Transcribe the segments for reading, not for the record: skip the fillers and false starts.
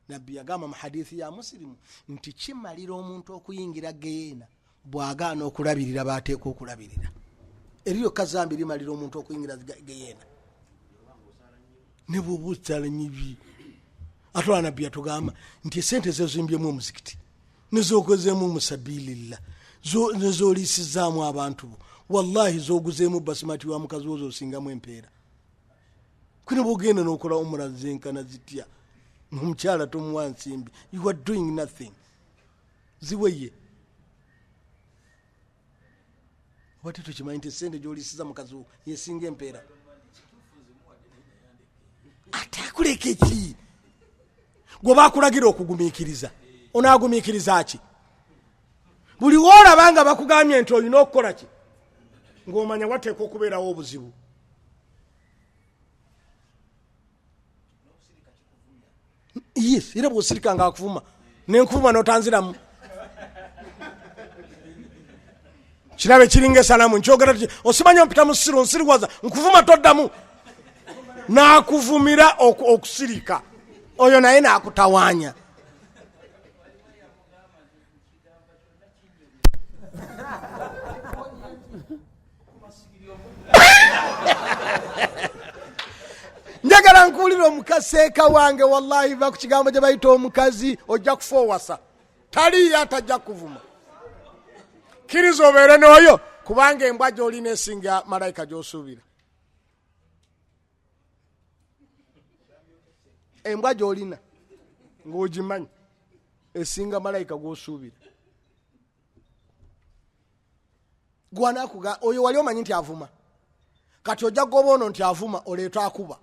Nabbi yagamba mu hadithi ya Musilimu nti kimalira omuntu okuyingira geyeena bw'agaana okulabirira baateekwa okulabirira. Eri lyokka zambi limalira omuntu okuyingira geyeena ne bwoba osala nyibi. Ate olwa Nabbi yatugamba nti esente zezimbyemu omuzikiti nezokozeemu musabilillah, nezoliisizaamu abantu bo, wallahi zoguzeemu basimati wa mukazi wo zosingamu empeera. Kune bwogenda nokola umura zenkana zitya, omukyala tomuwa nsimbi, you are doing nothing. Ziweye oba tetukimanyi nti esente gyolisiza mukazi wo yesinga empeera. Ate akuleka eki? Gwe bakulagira okugumiikiriza, onaagumiikiriza ki? Buli woolaba nga bakugambye nti olina okukola ki, ng'omanya wateeka okubeerawo obuzibu. Yes, era bw'osirika ng'akuvuma, nenkuvuma n'otanziramu. Kirabe kiringa esalamu, nkyogera ti osimanya ompita musiru, nsiriwaza, nkuvuma toddamu. N'akuvumira okusirika oyo naye n'akutawaanya. Njagala nkuwulire omukaseeka wange, wallahi va ku kigambo gye bayita omukazi, ojja kufa owasa, taliyo atajja kuvuma. Kkiriza obeere n'oyo, kubanga embwa gy'olina esinga malayika gy'osuubira. Embwa gy'olina ng'ogimanyi esinga malayika gw'osuubira. Gwanakuga oyo wali omanyi nti avuma, kati ojja kugoba ono nti avuma, oleeta akuba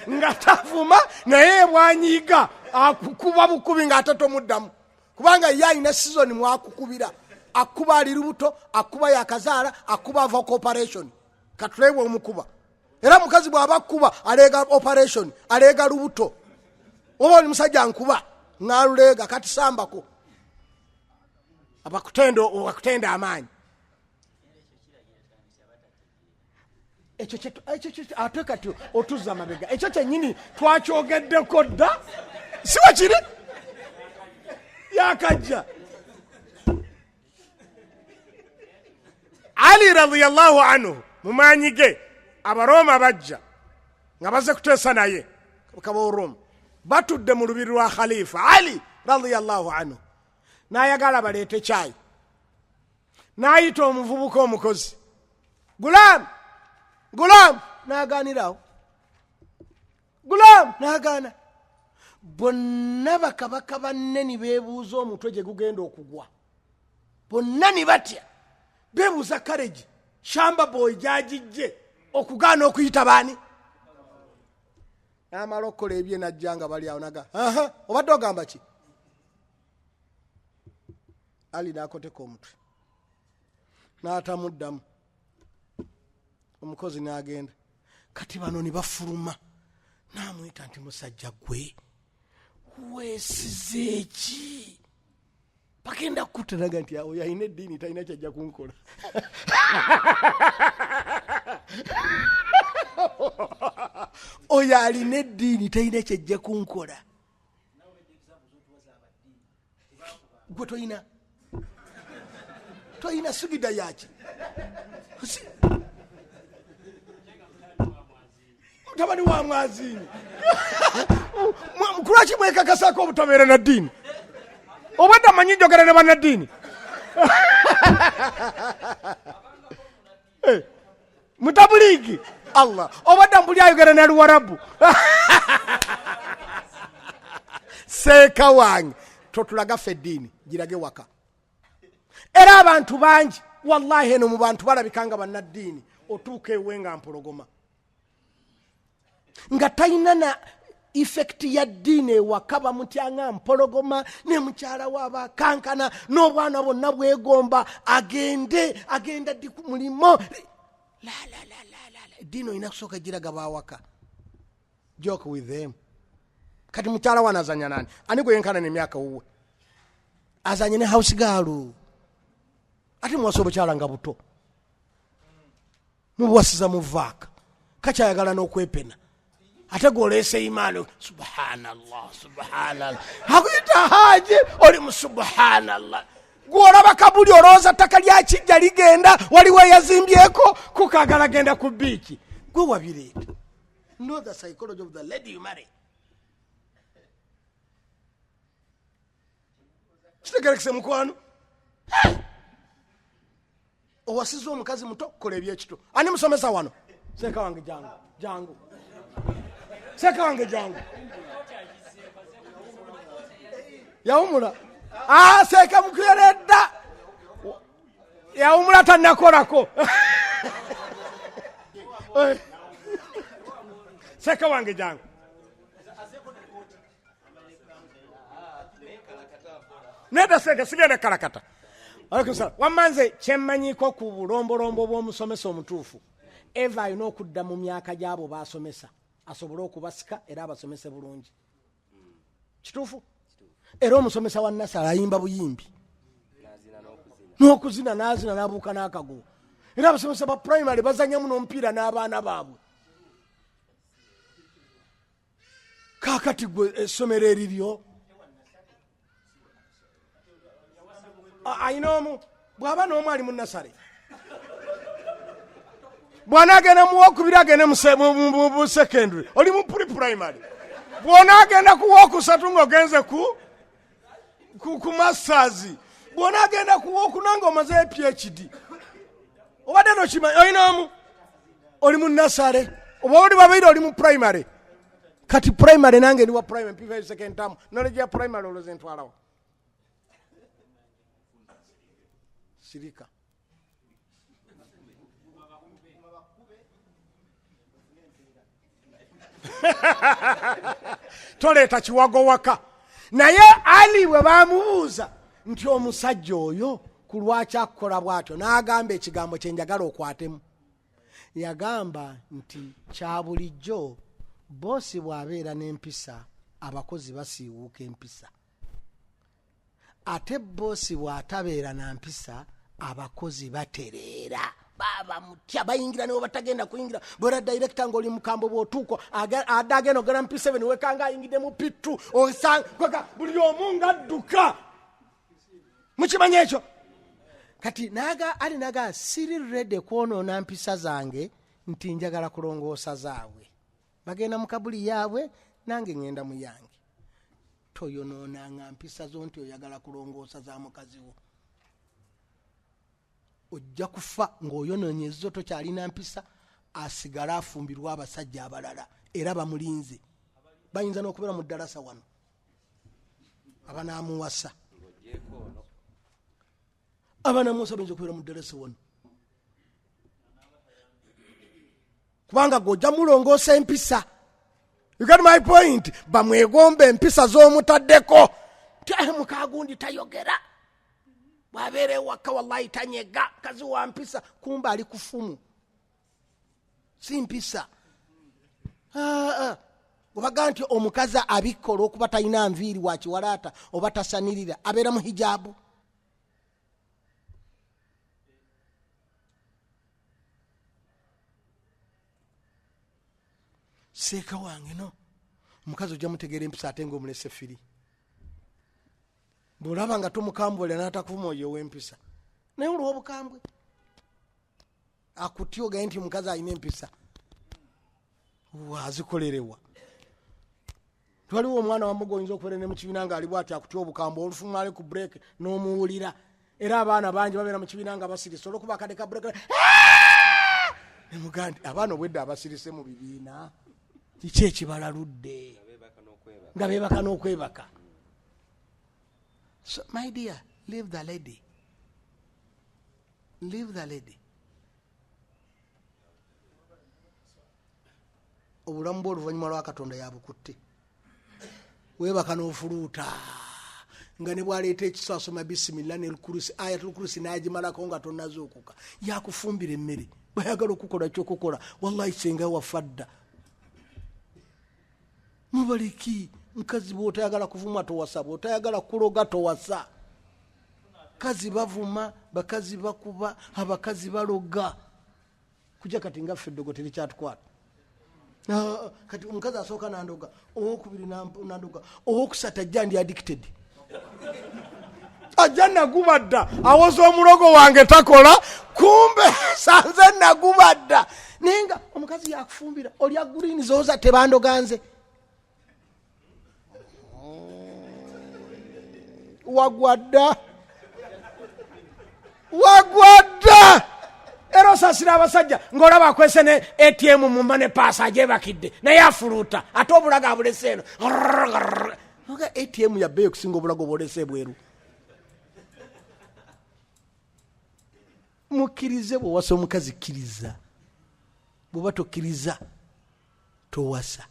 nga tavuma, naye bwanyiiga akukuba bukubi ng'ate tomuddamu, kubanga ye alina sizoni mwakukubira. Akuba ali lubuto, akuba yakazaala, akuba ava ku operation. Katuleebwe omukuba. Era mukazi bw'aba akuba aleega operation, aleega lubuto. Oba oli musajja nkuba ng'aluleega, kati sambako abakutenda amaanyi. Ekyo ate kati otuzza amabega, ekyo kyennyini twakyogeddeko dda, si bwe kiri? Yakajja Ali radiyallahu anhu mu maanyi ge, Abarooma bajja nga bazze kuteesa naye. Kabaoroma batudde mu lubiri lwa Khalifa Ali radiyallahu anhu, n'ayagala baleete kyayi, n'ayita omuvubuka omukozi, gulamu, gulamu, n'agaanirawo, gulamu n'agaana. Bonna bakabaka banne ni beebuuza omutwe gye gugenda okugwa, bonna ni batya, beebuuza karegi shamba boy gyagijje okugaana okuyita baani. N'amala okukola ebye n'ajja nga bali awo, naga aha, obadde ogamba ki? Ali n'akoteka omutwe n'atamuddamu, omukozi n'agenda. Kati bano ne bafuluma, n'amuyita nti musajja gwe weesize eki, bagenda kukutanaga nti oyo alina eddiini talina kyajja kunkola. Oyo alina eddiini talina kyajja kunkola. Gwe toyina sugida yaki? Mutabani wa mwaziini, kulwaki mwekakasako obutabeera na ddiini? Obwedda manyi njogera ne bannaddiini. Mutabuliigi Allah, obadda mbuli ayogera na Luwarabu. Seeka wange, totulaga ffe eddiini, girage waka. Era abantu bangi wallahi eno mu bantu balabika nga bannaddiini, otuuka ewe nga mpologoma, nga talina na effect ya ddiini ewaka, bamutya nga mpologoma, ne mukyala we aba akankana, n'obwana bwonna bwegomba agende. Agenda ddi ku mulimo? Eddiini olina kusooka giraga bawaka. Joke with them. Kati mukyala wana azanya nani? Ani gwe yenkana nemyaka wuwe azanye ne house girl? Ate muwasa obukyala nga buto, mubuwasiza mu vaaka, kakyayagala n'okwepena. Ate gwoleese imaani, subhanallah, subhanallah, akuyita haji, oli mu subhanallah. Gwolaba kabuli, olowooza ttaka lya kijja ligenda, waliwo eyazimbyeko kukagala genda ku biiki, gwe wabireeta. Know the psychology of the lady you marry. Kitegerekese mukwano, owasiza omukazi muto, kola ebyekito. Ani musomesa wano? Seeka wange jangu, jangu seeka wange jangu. Yawumula. Ah, seeka mukuyeredda yawumula, tanakolako. Seeka wange jangu. Nedda seeka, sigenda kalakata. Wamma nze kyemmanyiko ku bulombolombo bw'omusomesa omutuufu, eva alina okudda mu myaka gy'abo b'asomesa asobole okubasika era abasomese bulungi. Kituufu? Era omusomesa wa nasala ayimba buyimbi n'okuzina, n'azina n'abuuka n'akaguwa. Era abasomesa ba primary bazanyamu n'omupiira n'abaana baabwe. Kakati gwe essomero eriryo ayina omu, bw'aba n'omu ali mu nasale, bw'anaagenda mu wokubiri agende mu secondary, oli mu pre primary. Bw'onaagenda ku wokusatu ng'ogenze ku masters, bw'onaagenda ku wokuna ng'omaze PhD. Obadde nokimanyi olina omu oli mu nasale, oba oli babiri oli mu primary. Kati primary nange ndi wa primary, P5 second term, knowledge ya primary olowooza entwalawo? Sirika. Toleeta kiwago waka. Naye Ali bwe bamubuuza nti omusajja oyo ku lwaki akukola bw'atyo, n'agamba ekigambo kye njagala okwatemu. Yagamba nti kya bulijjo boosi bw'abeera n'empisa, abakozi basiiwuuka empisa, ate boosi bw'atabeera na mpisa, abakozi batereera, baba mutya, bayingira niwe batagenda kuyingira. Bwera director ng'oli mukambwe, bw'otuuka adde agenda ogenda mu P7, wekanga ayingidde mu P2, osanga buli omu ng'adduka. Mukimanyi ekyo? Kati naga ali naga siri ready kwonoona mpisa zange nti njagala kulongoosa zaabwe. Bagenda mu kabuli yaabwe, nange ŋŋenda mu yange. Toyonoonanga mpisa zo nti oyagala kulongoosa za mukazi wo. Ojja kufa ng'oyonoonye ezo, tokyalina mpisa. Asigale afumbirwa abasajja abalala, era bamulinze, bayinza n'okubeera mu ddalasa wano abanaamuwasa. Abanaamuwasa bayinza okubeera mu ddalasa wano, kubanga gweojja mulongoosa empisa. You got my point? Bamwegomba empisa z'omutaddeko. Ti mukagundi tayogera, bwabeera ewaka wallahi tanyega, kazi wa mpisa. Kumba ali kufumu, si mpisa. Obaga nti omukazi abikka olwokuba talina nviiri, wakiwalaata oba tasanirira, abeera mu hijaabu. Seeka wange no omukazi ojja mutegeera empisa, ate nga omulese firi. Bwolaba nga tomukambulira n'atakuvuma, oyo ow'empisa. Naye olw'obukambwe akutya, ogaye nti omukazi alina empisa, azikolerewa. Twaliwo omwana wamuga oyinza okubeera ne mu kibiina ng'ali bwati, akutya obukambwe, olufumu ali ku break n'omuwulira. Era abaana bangi babeera mu kibiina nga basirise olwokuba akadde ka break. Nemugaa nti abaana obwedde abasirise mu bibiina, kiki ekibalaludde nga beebaka n'okwebaka? So my dear, leave the lady, leave the lady. Obulamu bwe oluvannyuma lwa Katonda yabukutte. Weebaka n'ofuluuta nga ne bwaleeta ekiso, asoma bisimilla nelkurusi, ayatulkurusi n'agimalako nga tonazuukuka. Yakufumbira emmere, bwayagala okukola kyokukola. Wallahi senga wafa dda, mubaliki. Mukazi bwotayagala kuvuma towasa, bwotayagala kuloga towasa. Kazi bavuma, bakazi bakuba, abakazi baloga. Kujja kati nga ffe eddogo terikyatukwata. Ah, kati omukazi asooka nandoga, owokubiri nandoga, owokusatu ajja ndi addicted, ajja naguba dda, awoza omulogo wange takola, kumbe sanze naguba dda. Naye nga omukazi yakufumbira olya green zoza tebandoganze wagwa dda, wagwa dda. Era osasira abasajja ng'olaba akwese ne ATM mumba ne paasa agyebakidde naye afuluuta, ate obulago abulese eno. Oga ATM yabbeeyi okusinga obulago bwolese ebweru. Mukkirize, bw'owasa omukazi kkiriza, bw'oba tokkiriza towasa.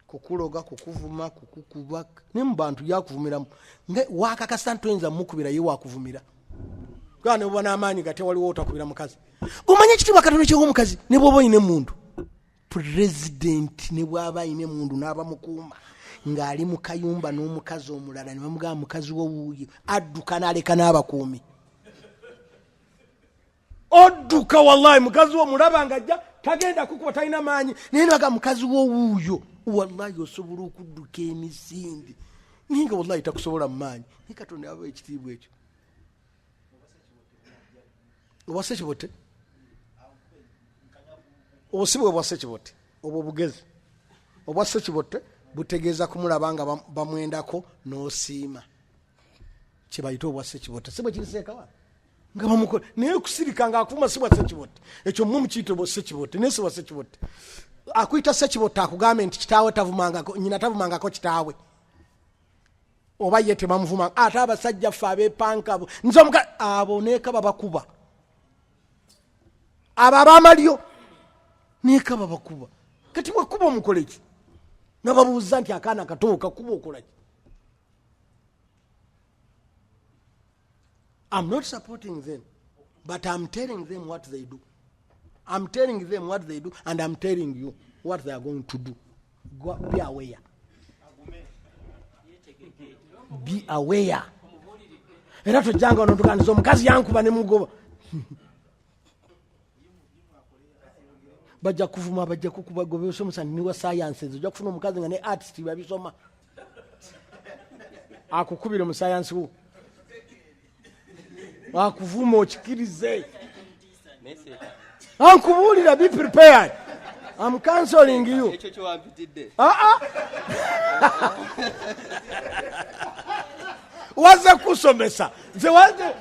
Kukuloga, kukuvuma, kukukuba, naye mu bantu yakuvumiramu nga wakakasa nti toyinza mukubira, ye wakuvumira gaa ne buba n'amaanyi gate waliwo otakubira mukazi. Omanye ekitiibwa Katonda kyewa omukazi ne bwoba olina emundu. Pulezidenti ne bwaba alina emundu n'abamukuuma ng'ali mu kayumba n'omukazi omulala ne bamugamba mukazi wo wuuyo, adduka n'aleka n'abakuumi. Odduka wallahi, mukazi wo mulaba nga ajja tagenda kukuba, talina maanyi, naye naga mukazi wo wuuyo, wallahi osobola okudduka emisinde naye nga wallahi takusobola mu maanyi. Naye Katonda aba ekitiibwa ekyo. Obwa Ssekibotte obwo si bwe bwa Ssekibotte, obwo bugezi. Obwa Ssekibotte butegeeza kumulaba nga bamwendako n'osiima, kyebayita obwa Ssekibotte. Si bwe kiri seekawa nga bamukola, naye okusirika ng'akuvuma si bwa Ssekibotte. Ekyo mmwe mukiyita obwa Ssekibotte, naye si bwa Ssekibotte. Akuyita Ssekibotte akugambe nti kitaawe tavumangako, nyina tavumangako kitaawe, oba ye tebamuvuma. Ate abasajja ffe abepanka abo, nze omuka abo neeka babakuba, abo abamalyo neeka babakuba. Kati bwekuba omukola ki? Nababuuza nti akaana kato kakuba okola ki? I'm not supporting them, but I'm telling them what they do. I'm telling them what they do, and I'm telling you what they are going to do. Go, be aware. Be aware. Era tojjanga ono tuganiza omukazi yankuba ne mugoba. Bajja kuvuma, bajja kukuba, gobesomesa niwa sciences. Ojja kufuna omukazi nga ne artist babisoma, akukubire mu science wo, akuvuma okikirize. Ankubuulira, be prepared. I'm counseling you. Ekyo kyewampitidde. Ah, ah. Wazze kusomesa nze wazze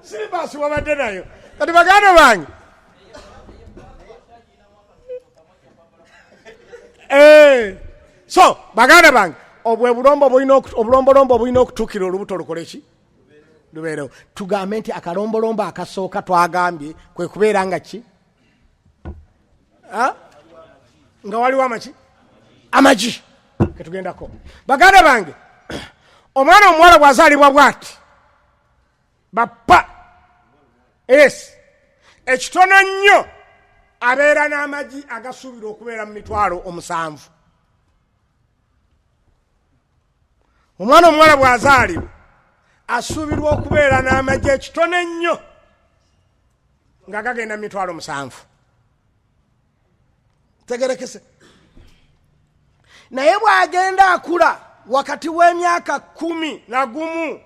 siribasi wabadde nayo. Kati baganda bange, so baganda bange, obwe bulombo bulina obulombolombo obulina okutuukira olubuto lukole ki? Lubeerewo. Tugambe nti akalombolombo akasooka twagambye kwe kubeera nga ki? Ha? Nga waliwo amaki, amagi ketugendako. Baganda bange, omwana omuwala bw'azaalibwa bw'ati bapa es ekitono nnyo abeera n'amagi agasuubirwa okubeera mu 70,000. Omwana omuwala bw'azaalibwa asuubirwa okubeera n'amagi ekitono ennyo nga gagenda mu 70,000. Tegerekese. Naye bw'agenda akula wakati w'emyaka 11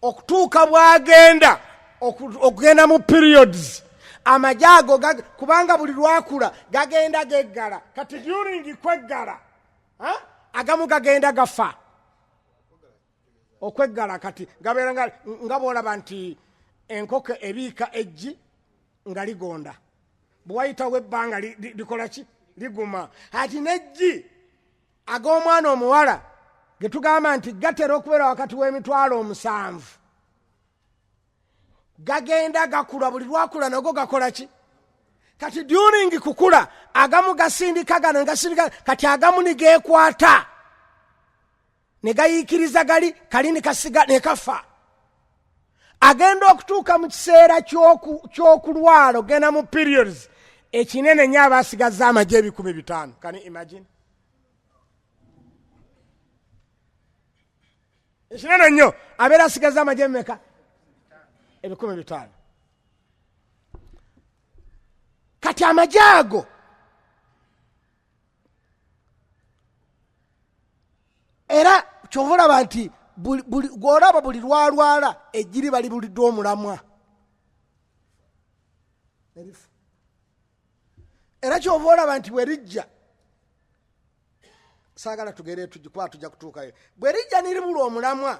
okutuuka bw'agenda okugenda mu periods, amagi ago kubanga buli lwakula gagenda geggala. Kati during kweggala, ha? Agamu gagenda gafa. Okweggala kati gabeera nga bw'olaba nti enkoko ebiika eggi nga ligonda, bwe wayitawo ebbanga likola ki? Liguma. Ati n'eggi ag'omwana omuwala ge tugamba nti gatera okubeera wakati w'emitwalo 7, gagenda gakula. Buli lwakula nago gakola ki? Kati during kukula agamu gasindika gano gasindika, kati agamu ne geekwata ne gayiikiriza gali kali ne kasiga ne kafa. Agenda okutuuka mu kiseera ky'okulwala ogenda mu periods, ekinene nnyo aba asigazza amagi 500,000. Can you imagine? Ekinene nnyo abeera asigazza amagi emeka? 500,000. Kati Kati amagi ago era kyova olaba nti gw'olaba buli lwalwala ejjiri balibuliddwa omulamwa era kyova olaba nti bwe lijja saagala tugere kuba tujja kutuukayo bwe lijja niribulwa omulamwa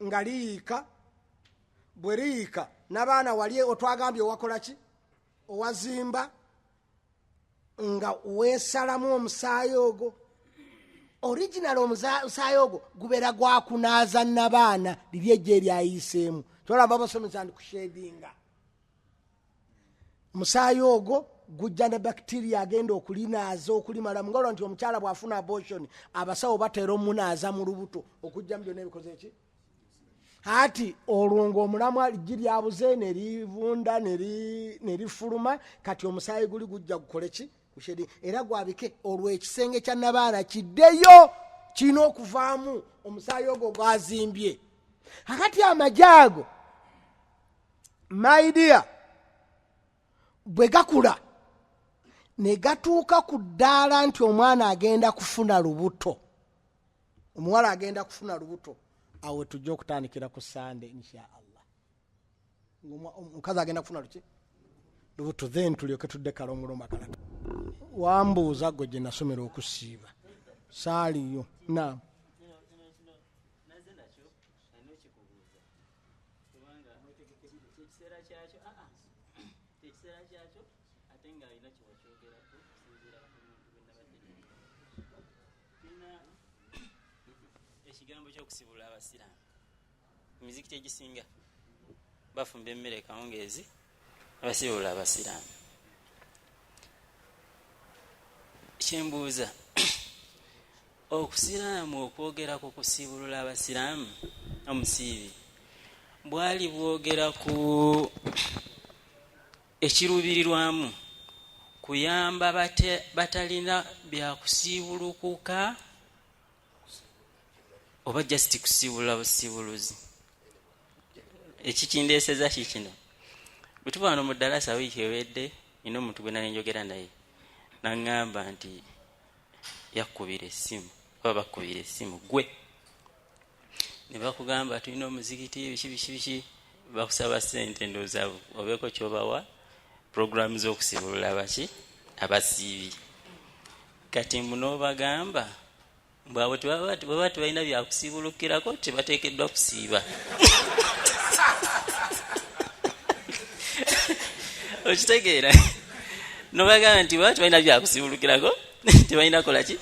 nga liyiika bwe liyiika n'abaana wali otwagambye owakola ki owazimba nga weesalamu omusaayi ogwo original omusaayi ogwo gubeera gwakunaaza nabaana liri ejja eryayiiseemu kyolaba basomesa nti kushedinga omusaayi ogwo gujja ne bacteria agenda okulinaaza okulimalamu nga olwa nti omukyala bw'afuna abortion abasawo batera omunaaza mu lubuto okugjamu byonna ebikoze ki ati olwo ng'omulamwa liggi lyabuze ne livunda ne lifuluma kati omusaayi guli gujja gukole ki era gwabike olwo ekisenge kya nabaana kiddeyo kirina okuvaamu omusaayi ogwo gwazimbye akati amagi ago my dear bwe gakula ne gatuuka ku ddaala nti omwana agenda kufuna lubuto omuwala agenda kufuna lubuto awo tujja okutandikira ku sande insha allah omukazi agenda kufuna luki lubuto then tulyoke tudde kalomuloma kala wambuuza gwe gye nasomera okusiiba saaliyo naam ekigambo ky'okusibula abasiraamu emizikiti egisinga bafumba emmere kawungeezi abasibula abasiraamu kyembuuza okusiraamu okwogera ku kusibulula abasiraamu omusiibi bwali bwogera ku ekiruubirirwamu kuyamba batalina byakusiibulukuka oba just kusiibulula busiibuluzi ekikindeeseza kikino bwe tuba wano mu ddalasa wiiki ewedde nina omuntu gwe nali njogera naye naŋŋamba nti yakkubira essimu oba bakkubira essimu gwe ne bakugamba tulina omuzikiti biki biki biki bakusaba ssente ndowooza obeeko kyobawa puroguramu z'okusibulula baki abasiibi kati mbu n'obagamba mbwabo baba tebalina byakusiibulukirako tebateekeddwa kusiiba okitegeera nobagamba nti baba tebalina byakusiibulukirako tebalina kolaki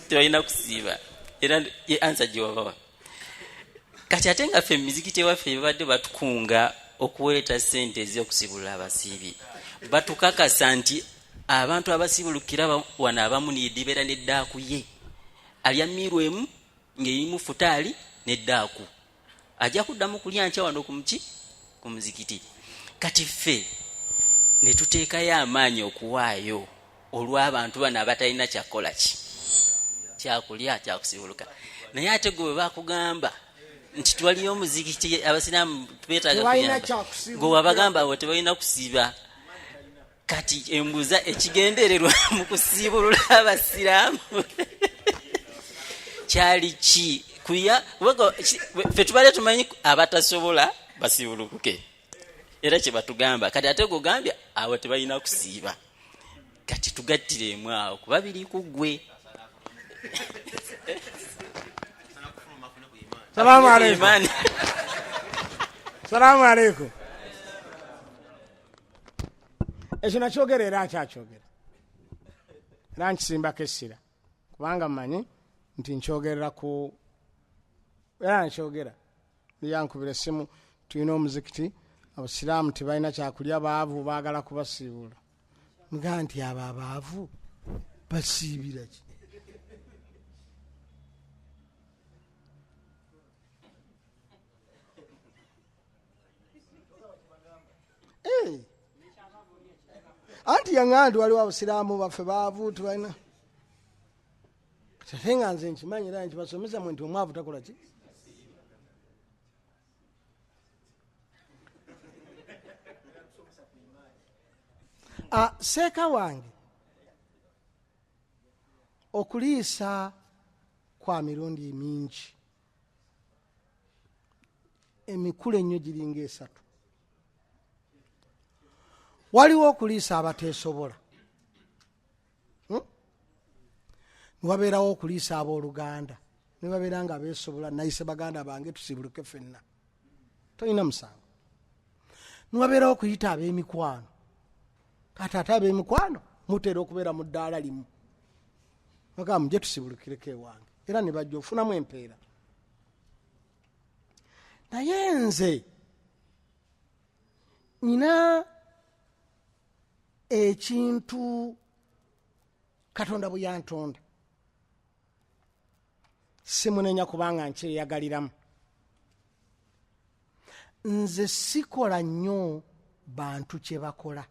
tebalina kusiiba era ye ansa gyewabawa kati ate nga ffe emizikiti ewaffe babadde batukunga okuweeta sente ez'okusibulula abasiibi batukakasa nti abantu abasibulukira wano abamu nedibeera neddaaku ye alya miiru emu ng'erimu futaali neddaaku ajja kuddamu kulya nkya wano kumuki ku muzikiti kati ffe ne tuteekayo amaanyi okuwaayo olw'abantu bano abatalina kyakukola ki kyakulya kyakusibuluka naye ate gwe bwe bakugamba nti twaliyo omuzikiti abasiraamu beetaaga kuyamba gwe wabagamba abo tebalina kusiiba kati embuuza ekigendererwa mu kusiibulula abasiraamu kyali ki kuya ffe tubadde tumanyi abatasobola basiibulukuke era kyebatugamba kati ate gugambye abo tebalina kusiiba kati tugattiremu awo kuba biri ku ggwe Salamu alaikum. Salamu alaikum. Ekyo nakyogera era nkyakyogera era nkisimbako essira kubanga mmanyi nti nkyogerera ku era nkyogera yankubira essimu tulina omuzikiti abasiraamu tebalina kyakulya baavu baagala kubasiibula mga nti abo abaavu basiibira ki Anti yaŋŋamba nti waliwo abasiraamu baffe baavu tebalina ate nga nze nkimanyi era nkibasomesa mwe nti omwavu takola ki Seeka wange, okuliisa kwa mirundi mingi, emikulu ennyo giringa esatu. Waliwo okuliisa abateesobola, Niwabeerawo okuliisa abooluganda, nibabeera nga beesobola, nayise baganda bange tusibuluke ffenna, tolina musango. Niwabeerawo okuyita ab'emikwano. Kati ate ab'emikwano mutera okubeera mu ddaala limu, bagamba muje tusibulukireko ewange, era ne bajja ofunamu empeera. Naye nze nina ekintu Katonda bwe yantonda, simunenya kubanga nkyeyagaliramu. Nze sikola nnyo bantu kye bakola,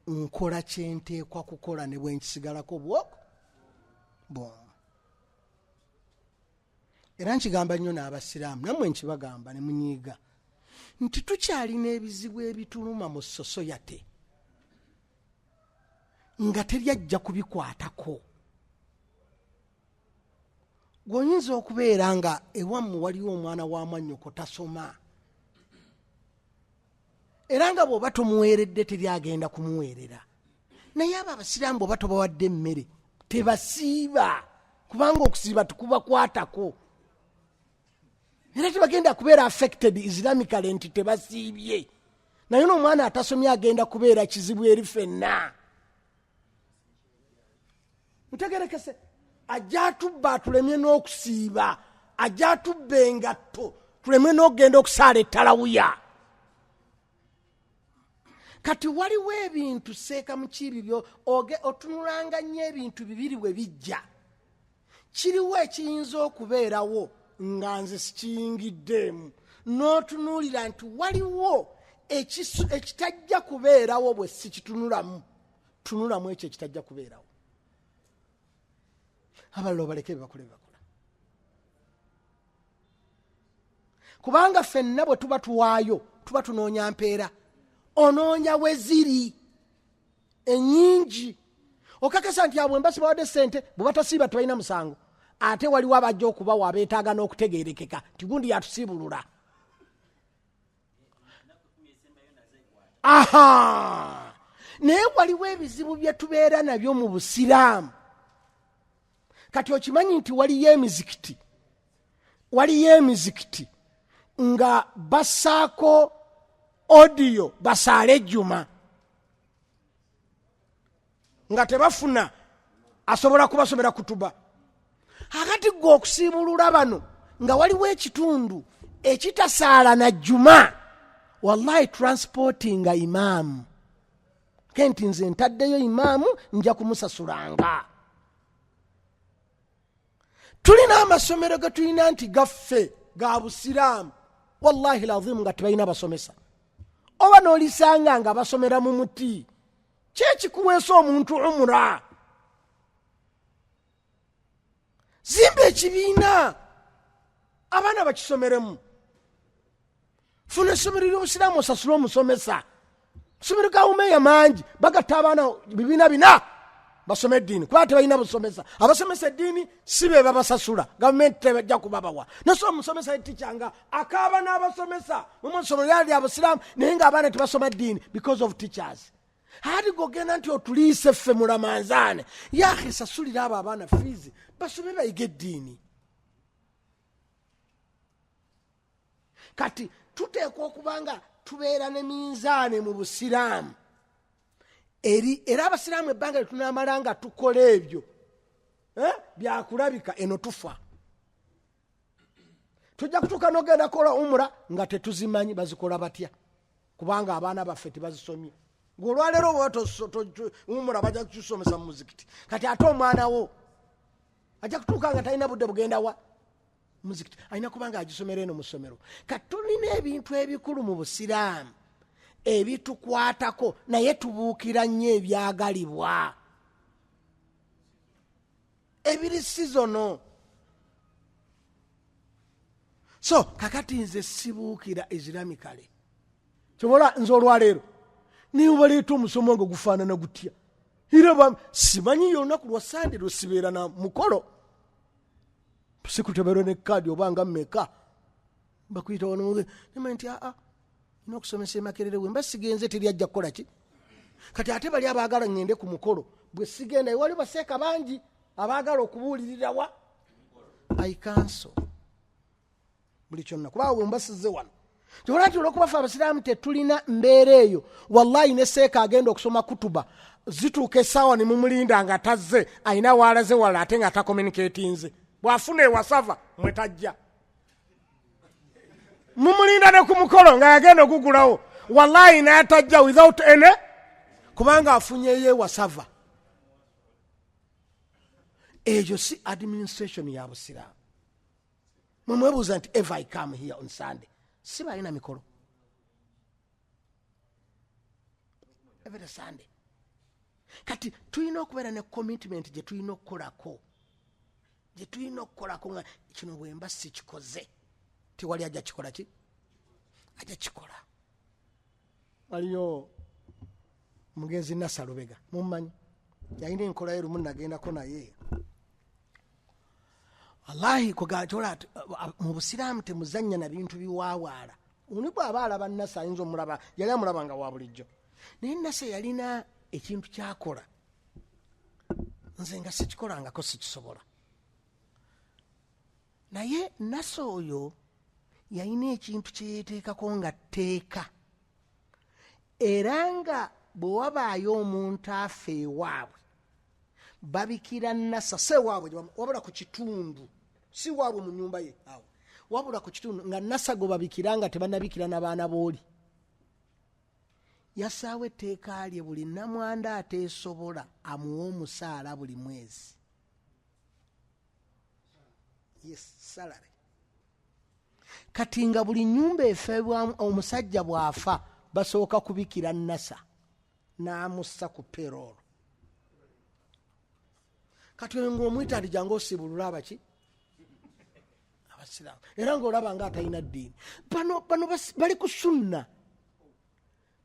nkola kyenteekwa kukola ne bwe nkisigalako bwoko bwomu. Era nkigamba nnyo n'Abasiraamu, nammwe nkibagamba ne munyiiga, nti tukyalina ebizibu ebituluma mu sosoyate nga teryajja kubikwatako. Gweoyinza okubeera nga ewammwe waliwo omwana wa mwannyoko tasoma, era nga bw'oba tomuweeredde teryagenda kumuweerera. Naye abo Abasiraamu bw'oba tobawadde emmere tebasiiba, kubanga okusiiba tekubakwatako, era tebagenda kubeera affected islamically nti tebasiibye. Naye n'omwana atasomye agenda kubeera kizibu eri ffenna. Ntegerekese, ajja atubba atulemye n'okusiiba, ajja atubba engatto tulemwe n'okugenda okusaala ettalawuya. Kati waliwo ebintu seeka mukiibi byo otunulanga nnyo ebintu bibiri bwe bijja. Kiriwo ekiyinza okubeerawo nga nze sikiyingiddeemu, n'otunuulira nti waliwo ekitajja kubeerawo bwe sikitunulamu. Tunulamu ekyo ekitajja kubeerawo, abalala obaleke bebakole bebakola, kubanga ffenna bwe tuba tuwaayo tuba tunoonya mpeera. Onoonya we ziri ennyingi, okakasa nti abo embasi bawadde ssente, bwe batasiiba tebalina musango. Ate waliwo abajja okubawa abeetaaga n'okutegeerekeka nti gundi yatusiibulula. Aha, naye waliwo ebizibu bye tubeera nabyo mu Busiraamu. Kati okimanyi nti waliyo emizikiti, waliyo emizikiti nga bassaako odiyo basaale ejjuma nga tebafuna asobola kubasomera kutuba. Akati gwe okusiibulula bano nga waliwo ekitundu ekitasaala na jjuma, wallahi transportinga imaamu ke nti nze ntaddeyo imaamu nja kumusasulanga. Tulina amasomero ge tulina nti gaffe ga Busiraamu, wallahi lazimu nga tebalina basomesa, oba n'olisanga nga basomera mu muti. Kyekikuweesa omuntu umura, zimba ekibiina abaana bakisomeremu, funa essomero ly'Obusiraamu osasule omusomesa. Somero ga umeya mangi bagatta abaana bibiina bina basome eddiini, kuba tebalina busomesa. Abasomesa eddiini si be babasasula, gavumenti tebajja kubabawa. Nosobola omusomesa etica nga akaaba n'abasomesa mumusomero lyali lya Busiraamu, naye nga abaana tebasoma ddiini because of teachers. Ati gogenda nti otuliise ffe mulamanzaane, yahi sasulira abo abaana fiizi basome bayige eddiini. Kati tuteekwa okuba nga tubeera ne minzaane mu Busiraamu eri, era Abasiraamu ebbanga lyetunamala nga tukola ebyo, byakulabika eno tufa. Tujja kutuuka n'ogenda kukola umura nga tetuzimanyi bazikola batya, kubanga abaana baffe tebazisomye. Ng'olwaleero oba umura bajja kukisomesa mu muzikiti, kati ate omwana wo ajja kutuuka nga talina budde bugenda wa muzikiti, alina kubanga agisomera eno mu ssomero. Kati tulina ebintu ebikulu mu Busiraamu ebitukwatako, naye tubuukira nnyo ebyagalibwa ebiri sizono. So kakati nze sibuukira islamically, kyobola nze olwaleero Naye baleeta omusomo nga gufaanana gutya, era simanyi olunaku lwa Sande lwesibeera na mukolo, sikutebeera ne kaadi oba nga mmeka bakuyita wano, nima nti aa nina okusomesa emakerere, we mba sigenze teri ajja kukola ki. Kati ate bali abaagala ŋŋende ku mukolo, bwe sigenda ewali baseeka bangi abaagala okubuulirirawa I cancel buli kyonna, kubanga bwe mbasize wano kyobola nti olwokuba fe abasiraamu tetulina mbeera eyo. Wallahi ne seeka agenda okusoma kutuba zituuka essaawa ne mumulinda nga tazze, alina waalaze wala ate nga takomunikatinze, bw'afuna ewasava mwe tajja, mumulinda ne ku mukolo nga yagenda ogugulawo, wallahi n'atajja without any, kubanga afunyeyo ewasava. Ekyo si administration ya busiraamu. Mwemwebuuza nti ever I come here on Sunday, si balina mikolo every Sunday. Kati tulina okubeera ne commitment gye tulina okukolako, gye tulina okukolako nga kino bwemba sikikoze tewali ajja kikola ki ajja kikola. Waliyo omugenzi Nasa Lubega, mummanyi, yalina enkola ye. Lumu nagendako naye, wallahi kugatola mu busiraamu temuzannya na bintu biwaawaala. Oni bw'aba alaba Nasa ayinza omulaba, yali amulaba nga wa bulijjo, naye Nasa yalina ekintu kyakola nze nga sikikolangako, sikisobola. Naye Nasa oyo yalina ekintu kyeyeteekako nga tteeka, era nga bwe wabaayo omuntu afa ewaabwe babikira Nasa, si ewaabwe wabula ku kitundu, si waabwe mu nyumba ye awo, wabula ku kitundu, nga Nasa gwe babikira nga tebanabikira n'abaana booli. Yasaawo etteeka lye, buli namwanda ateesobola amuwa omusaala buli mwezi. Yes, salary. Kati nga buli nyumba efeebwamu omusajja bw'afa basooka kubikira Nasa n'amussa ku payroll. Kati oyo ng'omuyita nti jangu osiibulula abaki abasiraamu, era ng'olaba nga atalina ddiini. Bano bano bali ku sunna,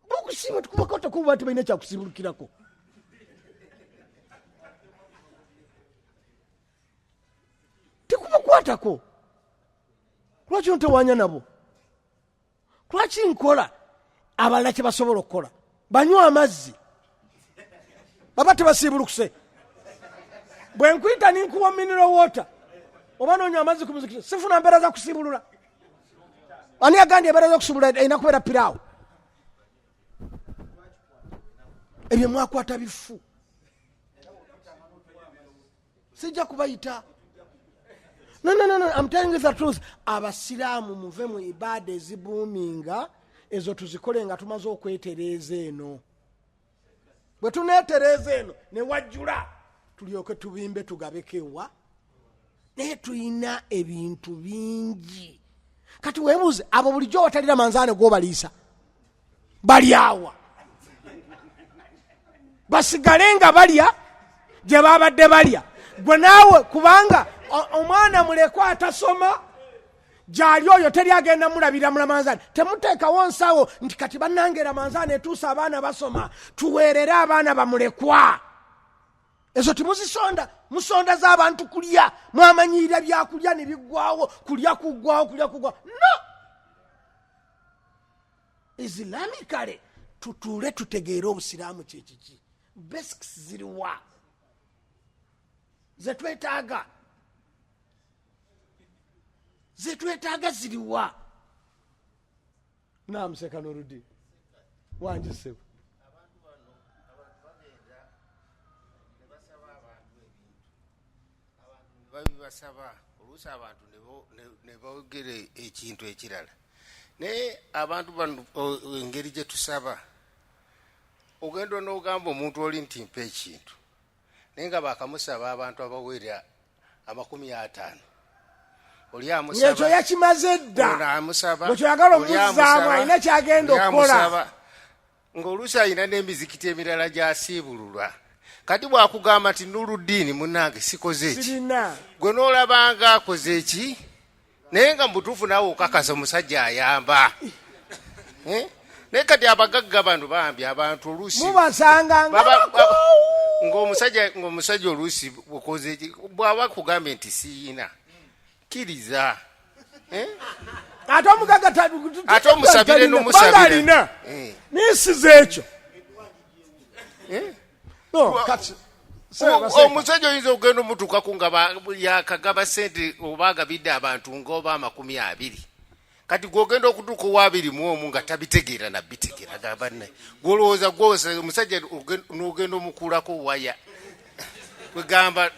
bokusiiba tukubako tekuba nti balina kyakusiibulukirako. Tekubakwatako. Lwaki ontewanya nabo? Lwaki nkola abalala kye basobola okukola? Banywa amazzi baba tebasiibulukuse. Bwe nkwita ninkuwa mineral water oba noonya amazzi ku muzikiti, sifuna mbeera za kusiibulula. Ani agambye embeera zokusiibulula erina kubeera piraawo? Ebyo mwakwata bifu, sijja kubayita. No, no, no, no. I'm telling you the truth. Abasiraamu muve mu ibaada ezibuuminga ezo, tuzikole nga tumaze okwetereeza eno. Bwe tuneetereeza eno ne wajjula, tulyoke tubimbe tugabeko ewa, naye tulina ebintu bingi. Kati weebuuze, abo bulijjo watalira manzaane gwobaliisa balyawa? Basigale nga balya gye babadde balya gwe naawe, kubanga omwana mulekwa atasoma gyali oyo teri agenda mulabira mulamanzaani. Temuteekawo nsawo nti kati bannange ramanzaani etuusa, abaana basoma, tuweerere abaana bamulekwa. Ezo temuzisonda, musonda z'abantu kulya. Mwamanyirira byakulya ne biggwawo, kulya kuggwawo, kulya kuggwawo. No, Islamically tutuule tutegeere obusiraamu kyekiki, basics ziriwa zetwetaaga, zetwetaaga ziriwa. Namuseka noludi wangisebwa. Abantu bano, abantu bagenda ne basaba abantu ebintu, abantu ne babibasaba, oluusi abantu ne boogera ekintu ekirala. Naye abantu bano engeri gye tusaba, ogenda n'ogamba omuntu oli nti mpa ekintu, naye nga bakamusaba abantu abawera 50, oli amusaba. Ng'ekyo yakimaze dda. Ono amusaba. Bwe kyoyagala oli omuzzaamu, amusaba, alina kyagenda oli okukola. amusaba. Ng'oluusi alina n'emizikiti emirala gy'asiibululwa. Kati bw'akugamba nti Nuludiini munnange sikoze eki, sirina, gwe n'olabanga akoze eki, naye nga mu butuufu naawe okakasa omusajja ayamba. Eh? Naye kati abagagga bano bambi abantu oluusi Mubasanga nga bakoowu. Ng'omusajja oluusi okoze ki, bw'aba akugambye nti siyina, kkiriza. Eh? Ate omugagga Ate omusabire talina, n'omusabira. kubanga alina. Naye siza ekyo. No, kati, Seba, Omusajja oyinza okugenda omutuukaku nga yakagaba sente oba agabidde abantu ngaoba 20, kati gwogenda okutuuka owa 21 nga tabitegeera nabitegeera, gamba nnaye gwolowooza gwosa omusajja n'ogenda omukuulako waya kwegamba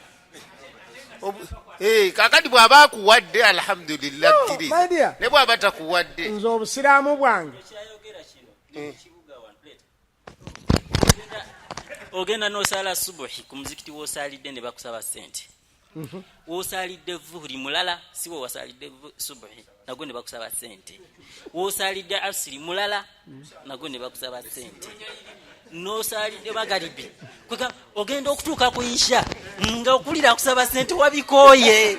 kakati bw'aba akuwadde, alhamdulillah, No, kkiriza. my dear. Ne bw'aba takuwadde, Nze obusiraamu bwange Kyayogera kino kibuga wano. Leeta. Ogenda n'osaala subuhi ku muzikiti w'osaalidde ne bakusaba ssente. W'osaalidde vuhuri mulala si we wasaalidde subuhi, nagwo ne bakusaba ssente. W'osaalidde asiri mulala, nagwo ne bakusaba ssente. N'osaalidde magaribi. Kwega ogenda okutuuka ku isha nga okulira akusaba ssente wabikooye.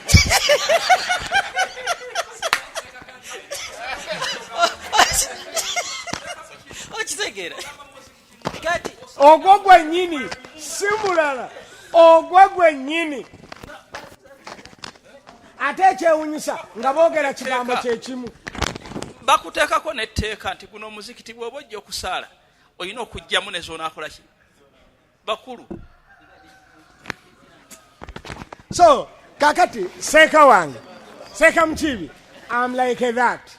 Okitegeera kati? Ogwo gwennyini, si mulala, ogwo gwennyini. Ate ekyewunyisa nga boogera kigambo kyekimu. Bakuteekako netteeka nti guno omuzikiti bw'oba ojja okusaala olina okugjamu ne zonaakola ki bakulu. So kakati seeka wange, seeka mukiibi, am like that.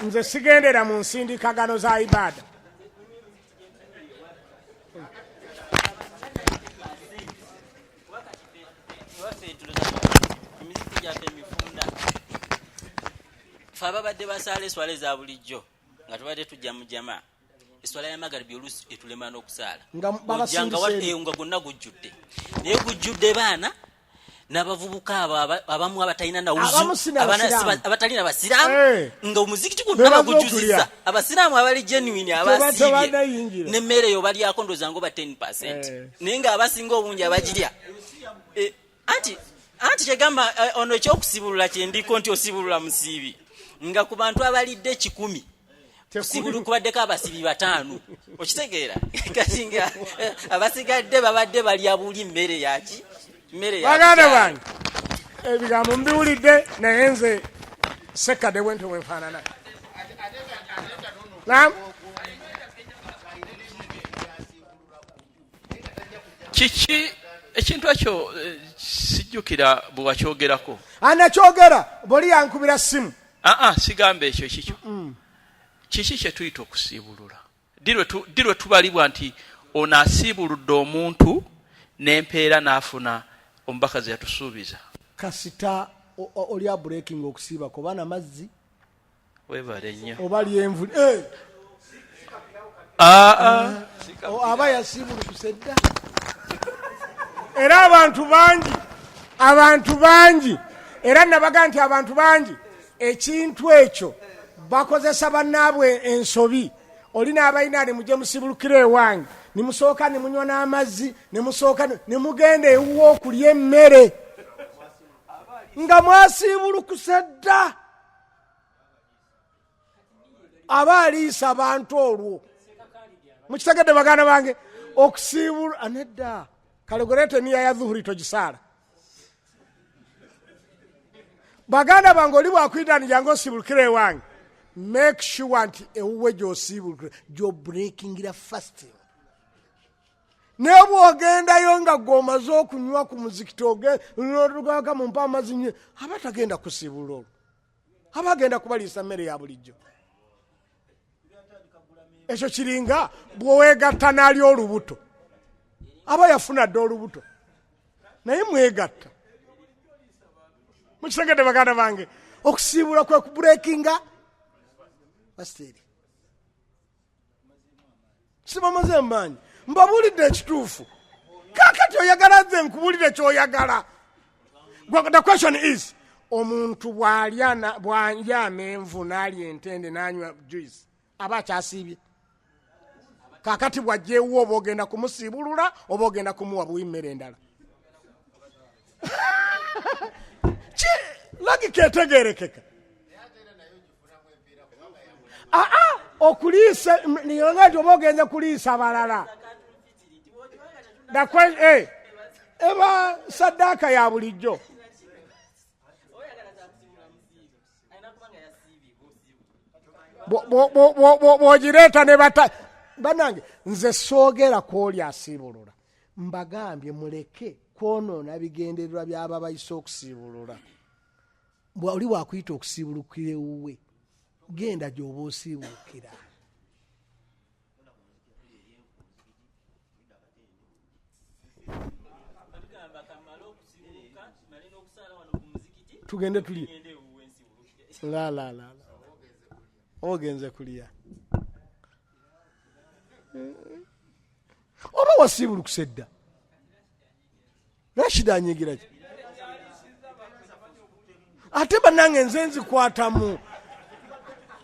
Nze sigendera mu nsindikagano za ibaada. Waffe emizikiti gyaffe emifunda, fe ababadde basaala eswala eza bulijjo nga tubadde tujja mu jama, eswala ya magaribi oluusi etulema n'okusaala. Nga Ojja nga babasindise eri. Nga gwonna gujjudde, naye gujjudde baana n'abavubuka abo abamu abatalina nawuzu. Abamu si na Basiraamu. Abatalina basiraamu. Nga omuzikiti Be gwonna baza bagujjuzizza okulya. abasiraamu abali genuine abasiibye. Tebanayingira. N'emmere eyo balyako ndowooza ngoba 10, naye ng'abasinga obungi abagirya. Anti kyegamba ono ekyokusibulula kyendiko nti osibulula musiibi nga ku bantu abalidde 100 kusibulu kubaddeko abasibi 5. Okitegeera? Kati nga abasigadde babadde balya buli mmere yaki, mmere ya Baganda kukyalo. bange, ebigambo mbiwulidde, naye nze sekadde bwentyo bwenfaanana. Nam. Kiki ekintu ekyo sijjukira bwe wakyogerako. Anakyogera boli yankubira simu. Aa, sigamba ekyo kikyo. Kiki kye tuyita okusiibulula? Ddi lwe tubalibwa nti ono asiibuludde omuntu n'empeera n'afuna omubaka ze yatusuubiza? Kasita oli abreaking okusiibako oba namazzi Weebale nnyo. oba lyenvu. Aa. Aba yasiibulukuse dda. Era abantu bangi, era nabaga nti abantu bangi ekintu ekyo bakozesa bannaabwe ensobi. Oli n'abalina ne mujje musibulukire ewange, nimusooka ne munywa n'amazzi, ne musooka ne mugenda ewuwo okulya emmere nga mwasiibulukuse dda. Aba aliisa abantu olwo. Mukitegedde baganda bange? Okusiibula nedda. Kale goreeta eniya ya dhuhuri togisaala. Baganda bange, oli bwakwita jangu osiibulukire ewange, make sure nti ewuwe gyosiibulukire gyobreakingira fasting. Naye bw'ogendayo nga gwe omaze okunywa ku muzikiti, nolugaka mumpa amazzi nywe, aba tagenda kusiibula olwo, aba agenda kubaliisa mmere ya bulijjo. Ekyo kiringa bweweegatta n'ali olubuto, aba yafuna dde olubuto naye mwegatta. Mukitegedde baganda bange? Okusiibula kwe kubreakinga fasting. Sibamaze maanyi, mbabuulidde ekituufu. Kakati oyagala nze nkubuulire kyoyagala. The question is, omuntu bw'alya bw'alya amenvu n'alya entende n'anywa juice, aba akyasiibye? Kakati bw'ajja ewuwo, oba ogenda kumusiibulula oba ogenda kumuwa buwi mmere endala? Logic etegerekeka. Aa, Okuliisa nga nti oba ogenze kuliisa balala. Eh, eba saddaaka ya bulijjo. Bw'ogireeta ne bata banange nze soogera kwoli asiibulula mbagambye muleke kwonoona bigendererwa byaba bayise okusiibulula. Oli bwakuyita okusiibulukira ewuwe genda gy'oba osiibulukira. Tugende tulye la la la ogenze kulya oba wasiibulukuse dda. Rashid anyigira ki ate banange nze nzikwatamu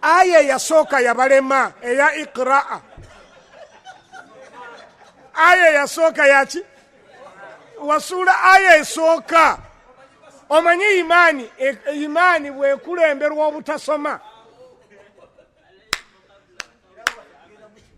aya eyasooka yabalema eya iqraa aya eyasooka yaki wasuula aya esooka omanyi imaani e, imaani bwekulemberwa obutasoma.